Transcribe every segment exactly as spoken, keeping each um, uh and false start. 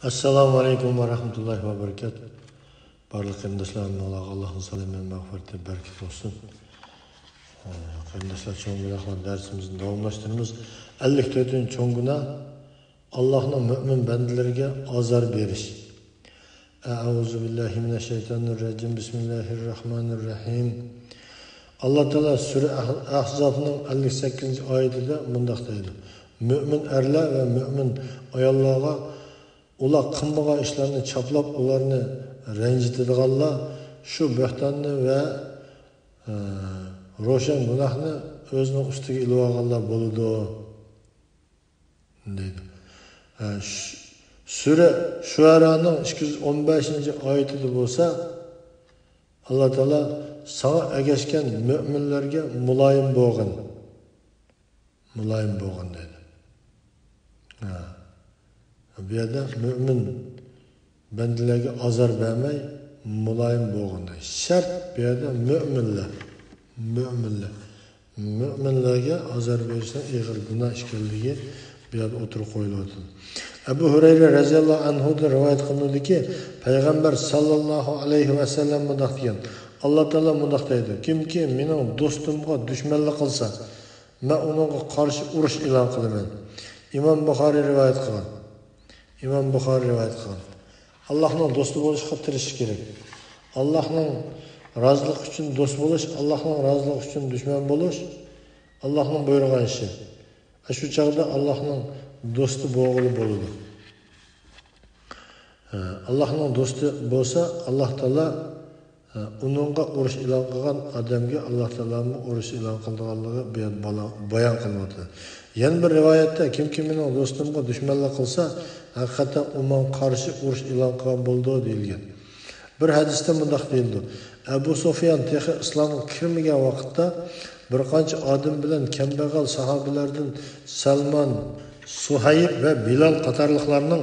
ئەسسالامۇ ئەلەيكۇم ۋە رەھمەتۇللاھى ۋە بەرىكاتۇھ. بارلىق قېرىنداشلار، ھەممىڭلارغا ئاللاھنىڭ سالامى، مەغپىرىتى، بەرىكىتى بولسۇن. ئە، قېرىنداشلار، چوڭ گۇناھلار دەرسىمىزنى داۋاملاشتۇرىمىز. ئەللىك تۆتىنچى چوڭ گۇناھ، ئاللاھنىڭ مۆمىن بەندىلىرىگە ئازار بېرىش. ئەئۇزۇ بىللاھى مىنەششەيتانىر رەجىم. بىسمىللاھىر راھمانىر راھىم. ئاللا تائالا سۈرە ئەھ-، ئەھزابنىڭ ئەللىك سەككىزىنچى ئايىتىدە مۇنداق دەيدۇ: مۆمىن ئەرلەر ۋە مۆمىن ئاياللارغا ئۇلار قىلمىغان ئىشلارنى چاپلاپ، ئۇلارنى رەنجىتىدىغانلار شۇ بۆھتاننى ۋە، ئە، روشەن گۇناھنى ئۆزىنىڭ ئۈستىگە ئېلىۋالغانلار بولىدۇ، دەيدۇ. ئە، ش-، سۈرە شۇئەرانىڭ ئىككى يۈز ئون بەشىنچى ئايىتىدە بولسا، ئاللا تائالا ساڭا ئەگەشكەن مۆمىنلەرگە مۇلايىم بولغىن. مۇلايىم بولغىن دەيدۇ. ھە. بۇ يەردە مۆمىن بەندىلەرگە ئازار بەرمەي، مۇلايىم بولغىن دەيدۇ. شەرت بۇ يەردە مۆمىنلەر. مۆمىنلەر. مۆمىنلەرگە ئازار بېرىشنىڭ ئېغىر گۇناھ ئىكەنلىكى بۇ يەردە ئوتتۇرىغا قويۇلۇۋاتىدۇ. ئەبۇ ھۇرەيرە رەزىياللاھۇ ئەنھۇدىن رىۋايەت قىلىنىدۇكى، پەيغەمبەر ساللاللاھۇ ئەلەيھى ۋەسەللەم مۇنداق دېگەن: ئاللا تائالا مۇنداق دەيدۇ، كىمكى مېنىڭ دوستۇمغا دۈشمەنلىك قىلسا، مەن ئۇنىڭغا قارشى ئۇرۇش ئېلان قىلىمەن. ئىمام بۇخارىي رىۋايەت قىلغان. ئىمام بۇخارىي رىۋايەت قىلغان. ئاللاھنىڭ دوستى بولۇشقا تىرىشىش كېرەك. ئاللاھنىڭ رازىلىقى ئۈچۈن دوست بولۇش، ئاللاھنىڭ رازىلىقى ئۈچۈن دۈشمەن بولۇش، ئاللاھنىڭ بۇيرۇغان ئىشى. شۇ چاغدا ئاللاھنىڭ دوستى بولغىلى بولىدۇ. ئاللاھنىڭ دوستى بولسا، ئاللاھ تائالا ئۇنىڭغا ئۇرۇش ئېلان قىلغان ئادەمگە ئاللاھ تائالامۇ ئۇرۇش ئېلان قىلىدىغانلىقى بۇ يەردە بالا-، بايان قىلىنىۋاتىدۇ. يەنە بىر رىۋايەتتە، كىمكى مېنىڭ دوستۇمغا دۈشمەنلىك قىلسا، ھەقىقەتەن ئۇ ماڭا قارشى ئۇرۇش ئېلان قىلغان بولىدۇ، دېيىلگەن. بىر ھەدىستە مۇنداق دېيىلىدۇ، ئەبۇ سۇفيان تېخى ئىسلامغا كىرمىگەن ۋاقىتتا بىر قانچە ئادەم بىلەن كەمبەغەل ساھابىلەردىن سەلمان، سۇھەيب ۋە بىلال قاتارلىقلارنىڭ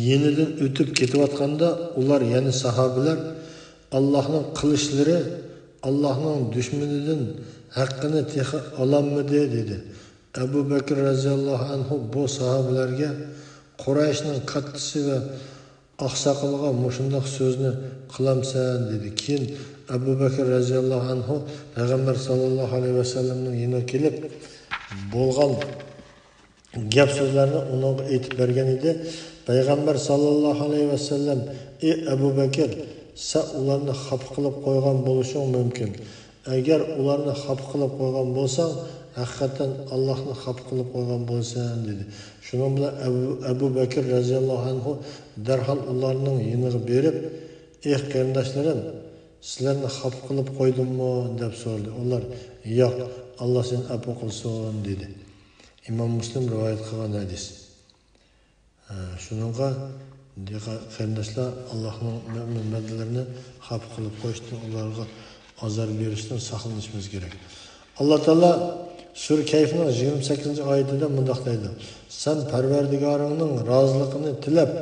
يېنىدىن ئۆتۈپ كېتىۋاتقاندا، ئۇلار، يەنى ساھابىلەر، ئاللاھنىڭ قىلىچلىرى ئاللاھنىڭ دۈشمىنىدىن ھەققىنى تېخى ئالالمىدى، دېدى. ئەبۇ بەكرى رەزىياللاھۇ ئەنھۇ بۇ ساھابىلەرگە، قۇرەيشنىڭ كاتتىسى ۋە ئاقساقىلىغا مۇشۇنداق سۆزنى قىلامسەن؟ دېدى. كېيىن ئەبۇ بەكرى رەزىياللاھۇ ئەنھۇ پەيغەمبەر ساللاللاھۇ ئەلەيھى ۋەسەللەمنىڭ يېنىغا كېلىپ، بولغان گەپ-سۆزلەرنى ئۇنىڭغا ئېيتىپ بەرگەن ئىدى. پەيغەمبەر ساللاللاھۇ ئەلەيھى ۋەسەللەم، ئى ئەبۇ بەكىر، سەن ئۇلارنى خاپا قىلىپ قويغان بولۇشۇڭ مۇمكىن. ئەگەر ئۇلارنى خاپا قىلىپ قويغان بولساڭ، ھەقىقەتەن ئاللاھنى خاپا قىلىپ قويغان بولىسەن، دېدى. شۇنىڭ بىلەن ئەبۇ، ئەبۇ بەكىر رەزىياللاھۇ ئەنھۇ دەرھال ئۇلارنىڭ يېنىغا بېرىپ، ئېھ قېرىنداشلىرىم، سىلەرنى خاپا قىلىپ قويدۇممۇ؟ دەپ سورىدى. ئۇلار، ياق، ئاللا سېنى ئەپۇ قىلسۇن، دېدى. ئىمام مۇسلىم رىۋايەت قىلغان ھەدىس. ھە، شۇنىڭغا دىققەت، قېرىنداشلار، ئاللاھنىڭ مۆمىن بەندىلىرىنى خاپا قىلىپ قويۇشتىن، ئۇلارغا ئازار بېرىشتىن ساقلىنىشىمىز كېرەك. ئاللا تائالا سۈرە كەھفنىڭ يىگىرمە سەككىزىنچى ئايىتىدە مۇنداق دەيدۇ، سەن پەرۋەردىگارىڭنىڭ رازىلىقىنى تىلەپ،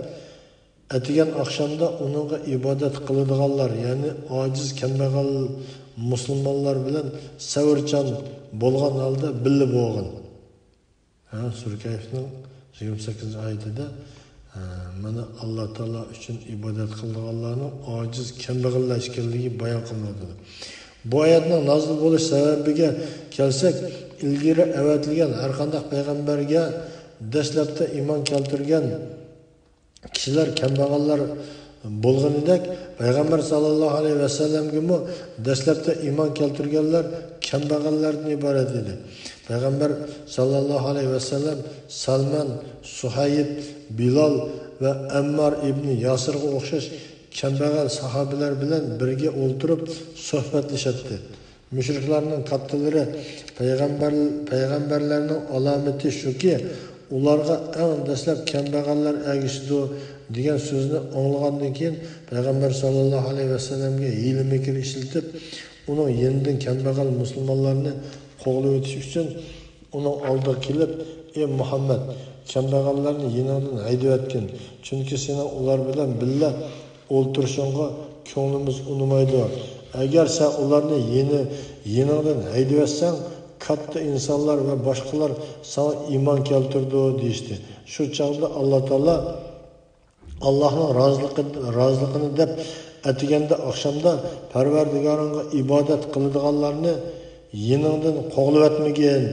ئەتىگەن ئاخشامدا ئۇنىڭغا ئىبادەت قىلىدىغانلار، يەنى ئاجىز، كەمبەغەل مۇسۇلمانلار بىلەن سەۋرچان بولغان ھالدا بىللە بولغىن. ھە، سۈرە كەھفنىڭ يىگىرمە سەككىزىنچى ئايىتىدە، ھە، مانا، ئاللا تائالا ئۈچۈن ئىبادەت قىلىدىغانلارنىڭ ئاجىز، كەمبەغەللەر ئىكەنلىكى بايان قىلىنىۋاتىدۇ. بۇ ئايەتنىڭ نازىل بولۇش سەۋەبىگە كەلسەك، ئىلگىرى ئەۋەتىلگەن ھەرقانداق پەيغەمبەرگە دەسلەپتە ئىمان كەلتۈرگەن كىشىلەر كەمبەغەللەر بولغىنىدەك، پەيغەمبەر ساللاللاھۇ ئەلەيھى ۋەسەللەمگىمۇ دەسلەپتە ئىمان كەلتۈرگەنلەر كەمبەغەللەردىن ئىبارەت ئىدى. پەيغەمبەر ساللاللاھۇ ئەلەيھى ۋەسەللەم سەلمان، سۇھەيب، بىلال ۋە ئەممار ئىبنى ياسىرغا ئوخشاش كەمبەغەل ساھابىلەر بىلەن بىرگە ئولتۇرۇپ سۆھبەتلىشەتتى. مۇشرىكلارنىڭ كاتتىلىرى، پەيغەمبەر، پەيغەمبەرلەرنىڭ ئالامىتى شۇكى، ئۇلارغا ئەڭ دەسلەپ كەمبەغەللەر ئەگىشىدۇ، دېگەن سۆزنى ئاڭلىغاندىن كېيىن، پەيغەمبەر ساللاللاھۇ ئەلەيھى ۋەسەللەمگە ھىيلە-مىكىر ئىشلىتىپ، ئۇنىڭ يېنىدىن كەمبەغەل مۇسۇلمانلارنى قوغلىۋېتىش ئۈچۈن، ئۇنىڭ ئالدىغا كېلىپ، ئى مۇھەممەد، كەمبەغەللەرنى يېنىڭدىن ھەيدىۋەتكىن، چۈنكى سېنىڭ ئۇلار بىلەن بىللە ئولتۇرۇشۇڭغا كۆڭلىمىز ئۇنىمايدۇ. ئەگەر سەن ئۇلارنى يېنى، يېنىڭدىن ھەيدىۋەتسەڭ، كاتتا ئىنسانلار ۋە باشقىلار ساڭا ئىمان كەلتۈرىدۇ، دېيىشتى. شۇ چاغدا ئاللا تائالا ئاللاھنىڭ رازىلىقى، رازىلىقىنى دەپ ئەتىگەندە، ئاخشامدا پەرۋەردىگارىڭغا ئىبادەت قىلىدىغانلارنى يېنىڭدىن قوغلىۋەتمىگىن،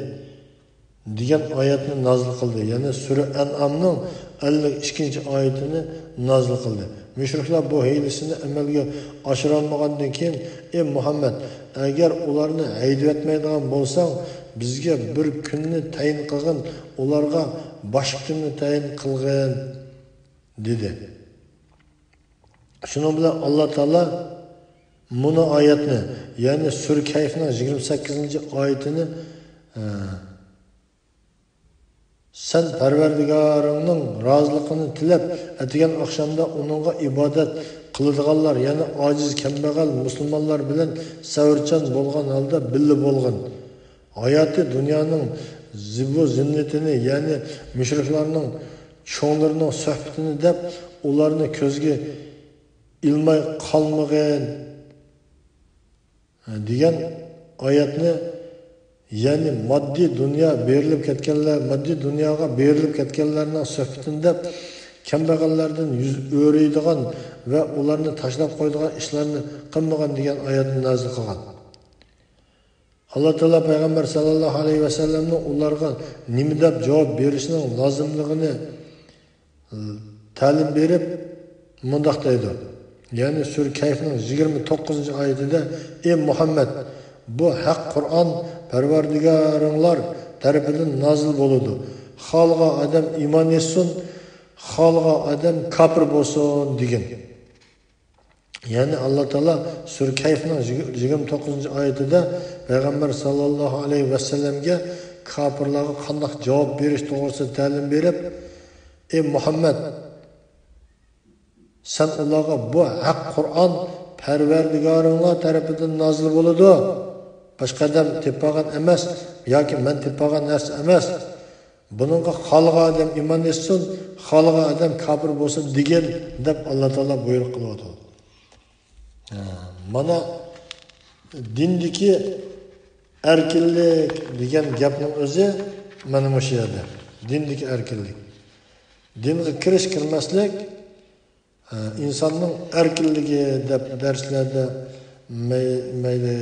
دېگەن ئايەتنى نازىل قىلدى. يەنى سۈرە ئەنئامنىڭ ئەللىك ئىككىنچى ئايىتىنى نازىل قىلدى. مۇشرىكلار بۇ ھىيلىسىنى ئەمەلگە ئاشۇرالمىغاندىن كېيىن، ئى مۇھەممەد، ئەگەر ئۇلارنى ھەيدىۋەتمەيدىغان بولساڭ، بىزگە بىر كۈننى تەيىن قىلغىن، ئۇلارغا باشقا كۈننى تەيىن قىلغىن، دېدى. شۇنىڭ بىلەن ئاللا تائالا مۇنۇ ئايەتنى، يەنى سۈرە كەھفنىڭ يىگىرمە سەككىزىنچى ئايىتىنى، ئە، سەن پەرۋەردىگارىڭنىڭ رازىلىقىنى تىلەپ، ئەتىگەن ئاخشامدا ئۇنىڭغا ئىبادەت قىلىدىغانلار، يەنى ئاجىز، كەمبەغەل مۇسۇلمانلار بىلەن سەۋرچان بولغان ھالدا بىللە بولغىن. ھاياتى دۇنيانىڭ زىبۇ زىننىتىنى، يەنى مۇشرىكلارنىڭ چوڭلىرىنىڭ سۆھبىتىنى دەپ، ئۇلارنى كۆزگە ئىلماي قالمىغىن، دېگەن ئايەتنى، يەنى ماددىي دۇنيا بېرىلىپ كەتكەنلەر، ماددىي دۇنياغا بېرىلىپ كەتكەنلەرنىڭ سۆھبىتىنى دەپ، كەمبەغەللەردىن يۈز ئۆرۈيدىغان ۋە ئۇلارنى تاشلاپ قويىدىغان ئىشلارنى قىلمىغىن، دېگەن ئايەتنى نازىل قىلغان. ئاللا تائالا پەيغەمبەر ساللاللاھۇ ئەلەيھى ۋەسەللەمنىڭ ئۇلارغا نېمە دەپ جاۋاب بېرىشنىڭ لازىملىقىنى تەلىم بېرىپ مۇنداق دەيدۇ. يەنى سۈرە كەھفنىڭ يىگىرمە توققۇزىنچى ئايىتىدە، ئى مۇھەممەد، بۇ ھەق قۇرئان پەرۋەردىگارىڭلار تەرىپىدىن نازىل بولىدۇ. خالىغان ئادەم ئىمان ئېيتسۇن، خالىغان ئادەم كاپىر بولسۇن، دېگىن. يەنى ئاللا تائالا سۈرە كەھفنىڭ يىگىرمە توققۇزىنچى ئايىتىدە پەيغەمبەر ساللاللاھۇ ئەلەيھى ۋەسەللەمگە كاپىرلارغا قانداق جاۋاب بېرىش توغرىسىدا تەلىم بېرىپ، ئى مۇھەممەد، سەن ئۇلارغا بۇ ھەق قۇرئان پەرۋەردىگارىڭلار تەرىپىدىن نازىل بولىدۇ، باشقا ئادەم تېپىپ ئالغان ئەمەس ياكى مەن تېپىپ ئالغان نەرسە ئەمەس. بۇنىڭغا خالىغان ئادەم ئىمان ئېيتسۇن، خالىغان ئادەم كاپىر بولسۇن دېگىن، دەپ ئاللا تائالا بۇيرۇق قىلىۋاتىدۇ. ھە، مانا دىندىكى ئەركىنلىك دېگەن گەپنىڭ ئۆزى مانا مۇشۇ يەردە. دىندىكى ئەركىنلىك. دىنغا كىرىش، كىرمەسلىك، ئە، ئىنساننىڭ ئەركىنلىكى دەپ دەرسلەردە مەي-، مەيلى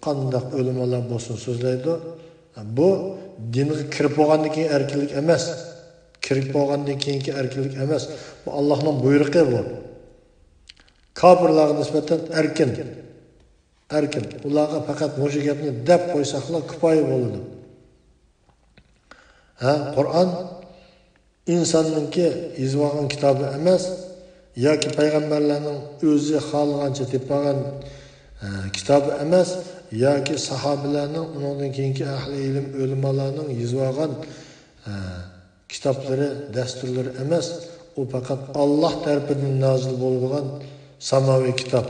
قانداق ئۆلىمالار بولسۇن سۆزلەيدۇ. بۇ دىنغا كىرىپ بولغاندىن كېيىن ئەركىنلىك ئەمەس. كىرىپ بولغاندىن كېيىنكى ئەركىنلىك ئەمەس. بۇ ئاللاھنىڭ بۇيرۇقى بۇ. كاپىرلارغا نىسبەتەن ئەركىن. ئەركىن. ئۇلارغا پەقەت مۇشۇ گەپنى دەپ قويساقلا كۇپايە بولىدۇ. ھە، قۇرئان ئىنساننىڭكى يېزىۋالغان كىتابى ئەمەس، ياكى پەيغەمبەرلەرنىڭ ئۆزى خالىغانچە تېپىۋالغان، ئە، كىتابى ئەمەس، ياكى ساھابىلەرنىڭ، ئۇنىڭدىن كېيىنكى ئەھلى ئىلىم ئۆلىمالارنىڭ يېزىۋالغان، ئە، كىتابلىرى، دەستۇرلىرى ئەمەس، ئۇ پەقەت ئاللاھ تەرىپىدىن نازىل بولىدىغان ساماۋىي كىتاب.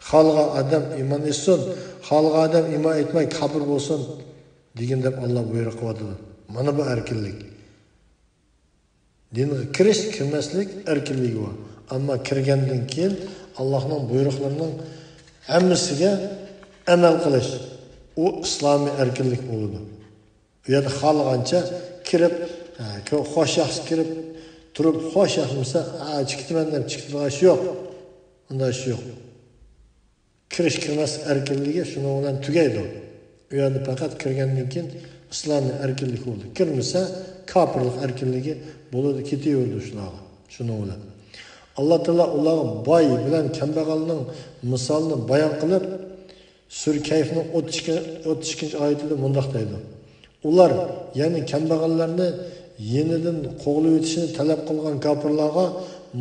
خالىغان ئادەم ئىمان ئېيتسۇن، خالىغان ئادەم ئىمان ئېيتماي كاپىر بولسۇن دېگىن دەپ ئاللاھ بۇيرۇق قىلىۋاتىدۇ. مانا بۇ ئەركىنلىك. دىنغا كىرىش، كىرمەسلىك ئەركىنلىكى بار. ئەمما كىرگەندىن كېيىن ئاللاھنىڭ بۇيرۇقلىرىنىڭ ھەممىسىگە ئەمەل قىلىش، ئۇ ئىسلامىي ئەركىنلىك بولىدۇ. ئۇ يەردە خالىغانچە كىرىپ، ھە، كۆ-، خوش ياخشى كىرىپ تۇرۇپ، خوش ياخشىمىسا، ھە، چىقىتىمەن دەپ چىقىدىغان ئىش يوق. ئۇنداق ئىش يوق. كىرىش كىرمەس ئەركىنلىكى شۇنىڭ بىلەن تۈگەيدۇ. ئۇ يەردە پەقەت كىرگەندىن كېيىن ئىسلامىي ئەركىنلىك بولىدۇ. كىرمىسە، كاپىرلىق ئەركىنلىكى بولىدۇ، كېتىۋېرىدۇ شۇلارغا. شۇنىڭ بىلەن ئاللا تائالا ئۇلارغا باي بىلەن كەمبەغەلنىڭ مىسالىنى بايان قىلىپ، سۈرە كەھفنىڭ ئوتتۇز ئىككىنچى ئايىتىدە مۇنداق دەيدۇ. ئۇلار، يەنى كەمبەغەللەرنى يېنىدىن قوغلىۋېتىشنى تەلەپ قىلغان كاپىرلارغا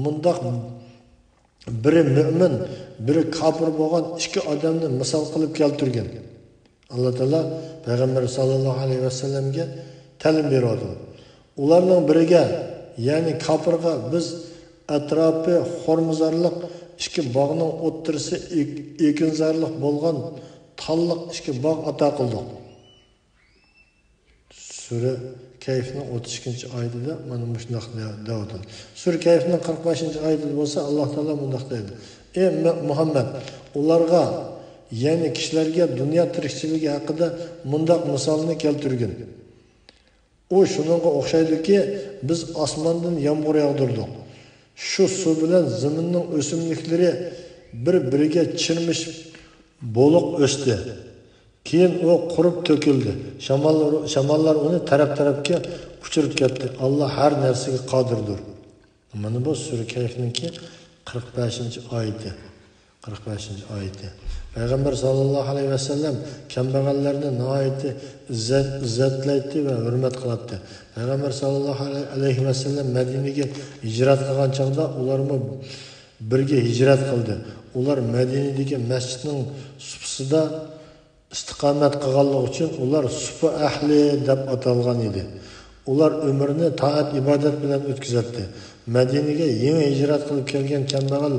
مۇنداق بىرى مۆمىن، بىرى كاپىر بولغان ئىككى ئادەمنى مىسال قىلىپ كەلتۈرگەن. ئاللا تائالا پەيغەمبەر ساللاللاھۇ ئەلەيھى ۋەسەللەمگە تەلىم بېرىۋاتىدۇ. ئۇلارنىڭ بىرىگە، يەنى كاپىرغا، بىز ئەتراپى خورمىزارلىق ئىككى باغنىڭ ئوتتۇرىسى ئېك-، ئېكىنزارلىق بولغان تاللىق ئىككى باغ ئاتا قىلدۇق. سۈرە كەھفنىڭ ئوتتۇز ئىككىنچى ئايىتىدە مانا مۇشۇنداق دە-، دەۋاتىدۇ. سۈرە كەھفنىڭ قىرىق بەشىنچى ئايىتىدە بولسا ئاللا تائالا مۇنداق دەيدۇ. ئى مۇ-، مۇھەممەد، ئۇلارغا، يەنى كىشىلەرگە دۇنيا تىرىكچىلىكى ھەققىدە مۇنداق مىسالنى كەلتۈرگىن. ئۇ شۇنىڭغا ئوخشايدۇكى، بىز ئاسماندىن يامغۇر ياغدۇردۇق. شۇ سۇ بىلەن زېمىننىڭ ئۆسۈملۈكلىرى بىر-بىرىگە چىرمىشىپ بولۇق ئۆستى. كېيىن ئۇ قۇرۇپ تۆكۈلدى. شاماللار، شاماللار ئۇنى تەرەپ-تەرەپكە ئۇچۇرۇپ كەتتى. ئاللا ھەر نەرسىگە قادىردۇر. مانا بۇ سۈرە كەھفنىڭكى قىرىق بەشىنچى ئايىتى. قىرىق بەشىنچى ئايىتى. پەيغەمبەر ساللاللاھۇ ئەلەيھى ۋەسەللەم كەمبەغەللەرنى ناھايىتى ئىززەت، ئىززەتلەيتتى ۋە ھۆرمەت قىلاتتى. پەيغەمبەر ساللاللاھۇ ئەلەيھى ۋەسەللەم مەدىنىگە ھىجرەت قىلغان چاغدا ئۇلارمۇ بىرگە ھىجرەت قىلدى. ئۇلار مەدىنىدىكى مەسچىتنىڭ سۇپىسىدا ئىستىقامەت قىلغانلىقى ئۈچۈن ئۇلار سۇپا ئەھلى دەپ ئاتالغان ئىدى. ئۇلار ئۆمرىنى تائەت-ئىبادەت بىلەن ئۆتكۈزەتتى. مەدىنىگە يېڭى ھىجرەت قىلىپ كەلگەن كەمبەغەل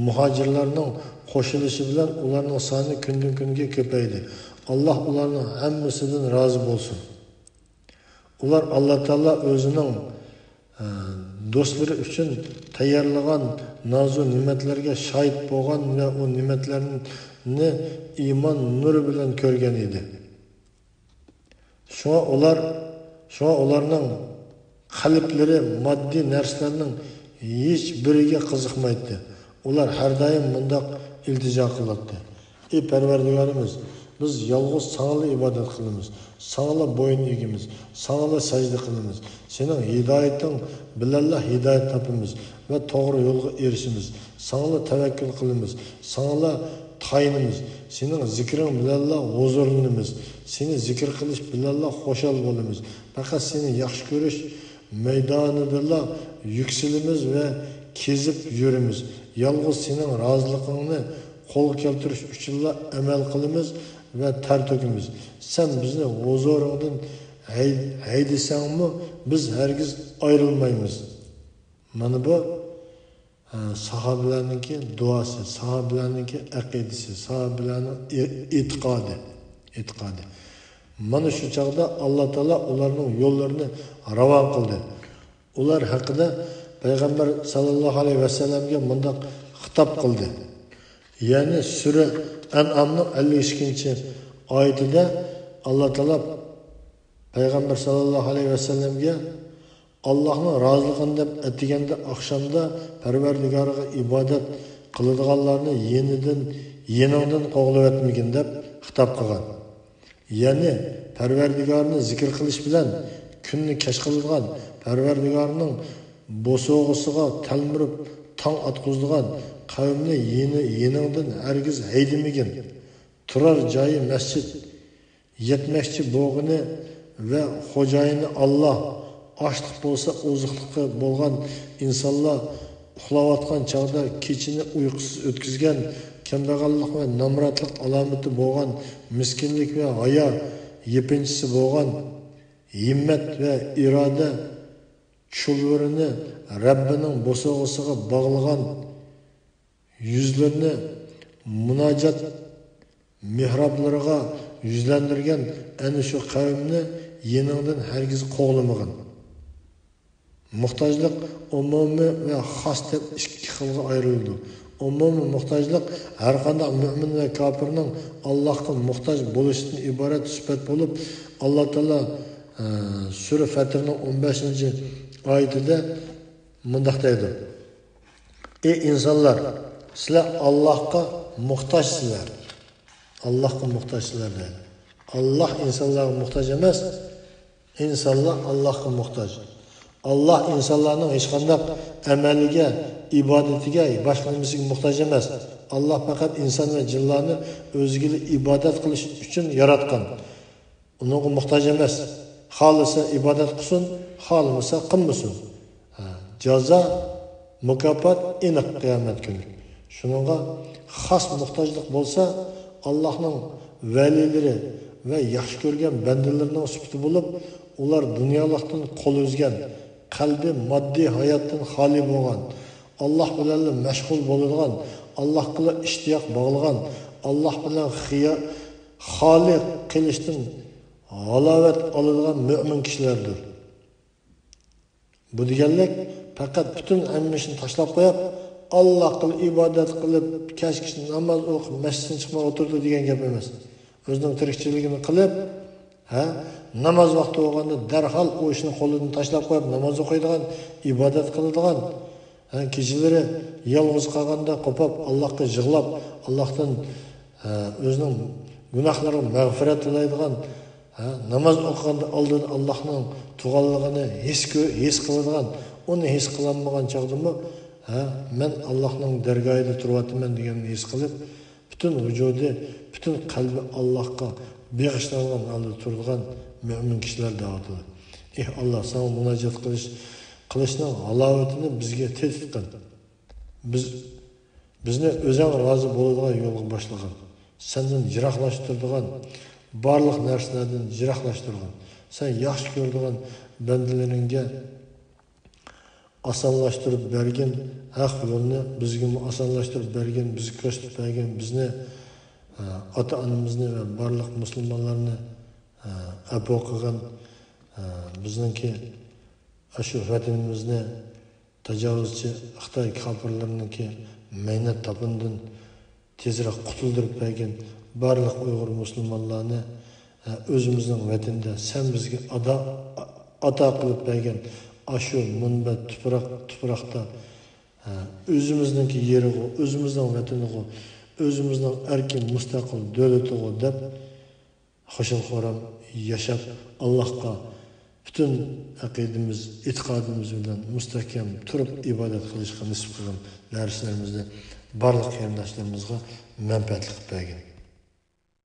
مۇھاجىرلارنىڭ قوشۇلۇشى بىلەن ئۇلارنىڭ سانى كۈندىن-كۈنگە كۆپەيدى. ئاللا ئۇلارنىڭ ھەممىسىدىن رازى بولسۇن. ئۇلار ئاللا تائالا ئۆزىنىڭ، ئە، دوستلىرى ئۈچۈن تەييارلىغان نازۇ نېمەتلەرگە شاھىت بولغان ۋە ئۇ نېمەتلەرنى ئىمان نۇرى بىلەن كۆرگەن ئىدى. شۇڭا ئۇلار، شۇڭا ئۇلارنىڭ قەلبلىرى ماددىي نەرسىلەرنىڭ ھېچ بىرىگە قىزىقمايتتى. ئۇلار ھەر دائىم مۇنداق ئىلتىجا قىلاتتى: ئى پەرۋەردىگارىمىز، بىز يالغۇز ساڭىلا ئىبادەت قىلىمىز، ساڭىلا بويۇن ئېگىمىز، ساڭىلا سەجدە قىلىمىز. سېنىڭ ھىدايىتىڭ بىلەنلا ھىدايەت تاپىمىز ۋە توغرا يولغا ئېرىشىمىز. ساڭىلا تەۋەككۈل قىلىمىز، ساڭىلا تايىنىمىز. سېنىڭ زىكرىڭ بىلەنلا ھۇزۇرلىنىمىز. سېنى زىكىر قىلىش بىلەنلا خۇشال بولىمىز. پەقەت سېنى ياخشى كۆرۈش مەيدانىدىلا يۈكسىلىمىز ۋە كېزىپ يۈرىمىز. يالغۇز سېنىڭ رازىلىقىڭنى قولغا كەلتۈرۈش ئۈچۈنلا ئەمەل قىلىمىز ۋە تەر تۆكىمىز. سەن بىزنى ھۇزۇرۇڭدىن ھەي-، ھەيدىسەڭمۇ، بىز ھەرگىز ئايرىلمايمىز. مانا بۇ، ئە، ساھابىلەرنىڭكى دۇئاسى، ساھابىلەرنىڭكى ئەقىدىسى، ساھابىلەرنىڭ ئې-، ئېتىقادى، ئېتىقادى. مانا شۇ چاغدا ئاللا تائالا ئۇلارنىڭ يوللىرىنى راۋان قىلدى. ئۇلار ھەققىدە پەيغەمبەر ساللاللاھۇ ئەلەيھى ۋەسەللەمگە مۇنداق خىتاب قىلدى. يەنى سۈرە ئەنئامنىڭ ئەللىك ئىككىنچى ئايىتىدە ئاللا تائالا پەيغەمبەر ساللاللاھۇ ئەلەيھى ۋەسەللەمگە ئاللاھنىڭ رازىلىقىنى دەپ ئەتىگەندە، ئاخشامدا پەرۋەردىگارىغا ئىبادەت قىلىدىغانلارنى يېنىدىن، يېنىڭدىن قوغلىۋەتمىگىن دەپ خىتاب قىلغان. يەنى پەرۋەردىگارىنى زىكىر قىلىش بىلەن كۈننى كەچ قىلىدىغان، پەرۋەردىگارىنىڭ بوسۇغىسىغا تەلمۈرۈپ تاڭ ئاتقۇزىدىغان قەۋمنى يېنى، يېنىڭدىن ھەرگىز ھەيدىمىگىن. تۇرار جايى مەسچىت، يەتمەكچى بولغىنى ۋە خوجايىنى ئاللا، ئاشلىق بولسا ئوزۇقلۇقى بولغان ئىنسانلار ئۇخلاۋاتقان چاغدا كېچىنى ئۇيقۇسىز ئۆتكۈزگەن، كەمبەغەللىك ۋە نامراتلىق ئالامىتى بولغان، مىسكىنلىك ۋە ھايا يېپىنچىسى بولغان، ھىممەت ۋە ئىرادە چۇلۋۇرىنى رەببىنىڭ بوسۇغىسىغا باغلىغان، يۈزلىرىنى مۇناجات مېھرابلىرىغا يۈزلەندۈرگەن ئەنە شۇ قەۋمنى يېنىڭدىن ھەرگىز قوغلىمىغىن. موھتاجلىق ئومۇمىي ۋە خاس دەپ ئىككى خىلغا ئايرىلىدۇ. ئومۇمىي موھتاجلىق ھەرقانداق مۆمىن ۋە كاپىرنىڭ ئاللاھقا موھتاج بولۇشىدىن ئىبارەت سۈپەت بولۇپ، ئاللا تائالا، ئە، سۈرە فەتىرنىڭ ئون بەشىنچى ئايىتىدە مۇنداق دەيدۇ: ئى ئىنسانلار، سىلەر ئاللاھقا موھتاجسىلەر. ئاللاھقا موھتاجسىلەر دەيدۇ. ئاللاھ ئىنسانلارغا موھتاج ئەمەس، ئىنسانلار ئاللاھقا موھتاج. ئاللاھ ئىنسانلارنىڭ ھېچقانداق ئەمەلىگە، ئىبادىتىگە، باشقا نېمىسىگە موھتاج ئەمەس. ئاللاھ پەقەت ئىنسان ۋە جىنلارنى ئۆزىگىلا ئىبادەت قىلىش ئۈچۈن ياراتقان. ئۇنىڭغا موھتاج ئەمەس. خالىسا ئىبادەت قىلسۇن، خالىمىسا قىلمىسۇن. ھە، جازا، مۇكاپات ئېنىق قىيامەت كۈنى. شۇنىڭغا خاس موھتاجلىق بولسا، ئاللاھنىڭ ۋەلىلىرى ۋە ياخشى كۆرگەن بەندىلىرىنىڭ سۈپىتى بولۇپ، ئۇلار دۇنيالىقتىن قول ئۈزگەن، قەلبى ماددىي ھاياتتىن خالىي بولغان، ئاللاھ بىلەنلا مەشغۇل بولىدىغان، ئاللاھقىلا ئىشتىياق باغلىغان، ئاللاھ بىلەن خىيا-، خالىي قىلىشتىن ھالاۋەت ئالىدىغان مۆمىن كىشىلەردۇر. بۇ دېگەنلىك، پەقەت پۈتۈن ھەممە ئىشنى تاشلاپ قويۇپ، ئاللاھقىلا ئىبادەت قىلىپ، كەچكىچە ناماز ئوقۇپ، مەسچىتتىن چىقماي ئولتۇرىدۇ دېگەن گەپ ئەمەس. ئۆزىنىڭ تىرىكچىلىكىنى قىلىپ، ھە، ناماز ۋاقتى بولغاندا دەرھال ئۇ ئىشنى قولىدىن تاشلاپ قويۇپ، ناماز ئوقۇيدىغان، ئىبادەت قىلىدىغان، ھە، كېچىلىرى يالغۇز قالغاندا قوپاپ، ئاللاھقا يىغلاپ، ئاللاھتىن، ھە، ئۆزىنىڭ گۇناھلىرىغا مەغپىرەت تىلەيدىغان، ھە، ناماز ئوقۇغاندا ئالدىدا ئاللاھنىڭ تۇرغانلىقىنى ھېس كۆ-، ھېس قىلىدىغان، ئۇنى ھېس قىلالمىغان چاغدىمۇ، ھە، مەن ئاللاھنىڭ دەرگاھىدا تۇرۇۋاتىمەن دېگەننى ھېس قىلىپ، پۈتۈن ۋۇجۇدى، پۈتۈن قەلبى ئاللاھقا بېغىشلانغان ھالدا تۇرىدىغان مۆمىن كىشىلەر دەۋاتىدۇ. ئېھ ئاللاھ، ساڭا مۇناجات قىلىش، قىلىشنىڭ ھالاۋىتىنى بىزگە تېتىتقىن. بىز، بىزنى ئۆزۈڭ رازى بولىدىغان يولغا باشلىغىن. سەندىن يىراقلاشتۇرىدىغان، بارلىق نەرسىلەردىن يىراقلاشتۇرغىن. سەن ياخشى كۆرىدىغان بەندىلىرىڭگە ئاسانلاشتۇرۇپ بەرگىن، ھەق يولنى بىزگىمۇ ئاسانلاشتۇرۇپ بەرگىن، بىزگە كۆرسىتىپ بەرگىن، بىزنى، ئە، ئاتا-ئانىمىزنى ۋە بارلىق مۇسۇلمانلارنى، ئە، ئەپۇ قىلغىن. ئە، بىزنىڭكى ئاشۇ ۋەتىنىمىزنى تاجاۋۇزچى خىتاي كاپىرلىرىنىڭكى مەينەت تاپىنىدىن تېزرەك قۇتۇلدۇرۇپ بەرگىن. بارلىق ئۇيغۇر مۇسۇلمانلارنى، ئە، ئۆزىمىزنىڭ ۋەتىنىدە سەن بىزگە ئادا-، ئاتا قىلىپ بەرگەن ئاشۇ مۇنبەت تۇپراق، تۇپراقتا، ئە، ئۆزىمىزنىڭكى يېرىغۇ، ئۆزىمىزنىڭ ۋەتىنىغۇ، ئۆزىمىزنىڭ ئەركىن مۇستەقىل دۆلىتىغۇ دەپ، خۇشال-خۇرام ياشاپ، ئاللاھقا پۈتۈن ئەقىدىمىز، ئېتىقادىمىز بىلەن مۇستەھكەم تۇرۇپ ئىبادەت قىلىشقا نېسىپ قىلغىن. دەرسلىرىمىزنى بارلىق قېرىنداشلىرىمىزغا مەنپەئەتلىك قىلىپ بەرگىن.